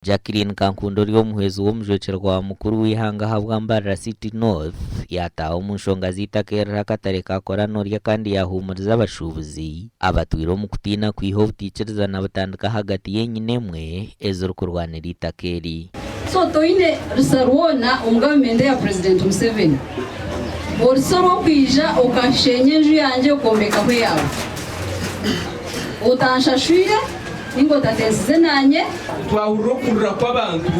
Jacqueline Kankunda ori omuhwezi w'omujwekyerwa wa mukuru w'eihanga ahabwa Mbarara City North yaataaha omu nshonga z'eitaka eririho akatare ka Koranorya kandi yaahuumuriza abashuubuzi abatwire omu kutiina kwiha obutaikirizana butandika ahagati y'enyina emwe ezirikurwanira eitaka eri. So toine rusa rwona omu gavumenti eya Purezidenti Museveni. Orusa orw'okwija okasheenya enju yangye okombekaho eyaawe otanshashwire ninga otatensize nanye. Twahurira okurira kw'abantu,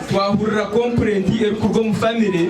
twahurira kompurenti erikuruga omu famire,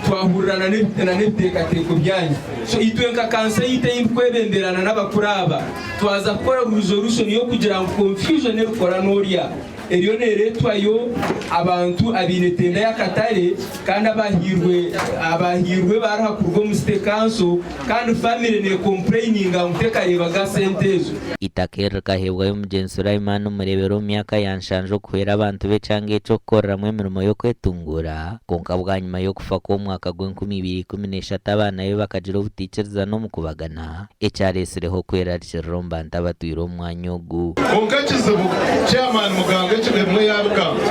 twahurira na n'ebiteekateeko byanyu. So itwe nka kanso yaitu ei ndikwebembera na n'abakuru aba, twaza kukora rizorushoni y'okugira ngu konfyujoni erikukora n'orya. Eriyo neereetwayo abantu abaine tenda y'akatare kandi abahairwe abahairwe baruha kuruga omu City Council kandi famire nekompureyininga ngu tekareebaga sente ezo. Eitaka eri rikaheebwayo Omugyenzi Sulaiman Murebera omu myaka ya nshanju okuhwera abantu b'ekyanga ekyo okukoreramu emirimo y'okwetunguura. Kwonka bwanyima y'okufa kwe omu mwaka gw'enkumi ibiri ikumi n'eshatu abaana be bakagira obutaikirizana omu kubagana. Ekyaretsireho okwerarikirira omu bantu abatwire omu mwanya ogu. Kwonka ekizibu, chairman muganga eki ebimwe yabigamba.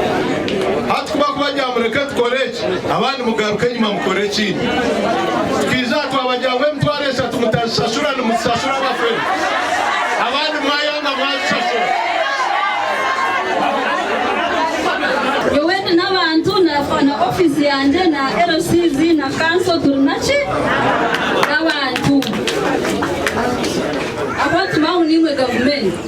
Hati ku bakubagira mureke tukore eki, abandi mugaruke enyima mukore ekindi. Tukaija aha twabagira ngu emitwaro eshatu mutazishashura nimuzishashura abafere. Abandi mwayanga mwazishashura. Nyowe ndi n'abantu na ofiisi yangye na LCs na kanso turi naki? N'abantu. Ahakuba nitumanya ngu niimwe gavumenti,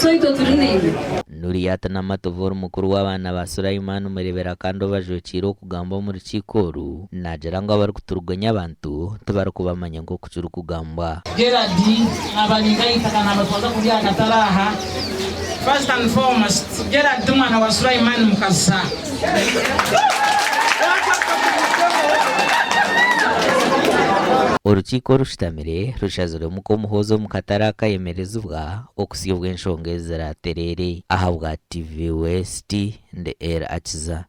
so itwe turi naimwe. Nuriat Namatovu ori mukuru w'abaana ba Sulaiman Murebera kandi obajwekiire okugamba omu rukiiko oru, naagira ngu abarikuturugonya abantu tibarikubamanya nk'oku kirikugambwa. Gerald naaba ari nk'aha naabatwaza kurya aha katare aha. First and foremost, Gerald ti mwana wa Sulaiman Mukasa. Orukiiko orushutamire rushazirwemu ku omuhooza omu katare akayemerezibwa okutsya obu enshonga ezi ziraatereere. Ahabwa TV West, ndi El Akiza.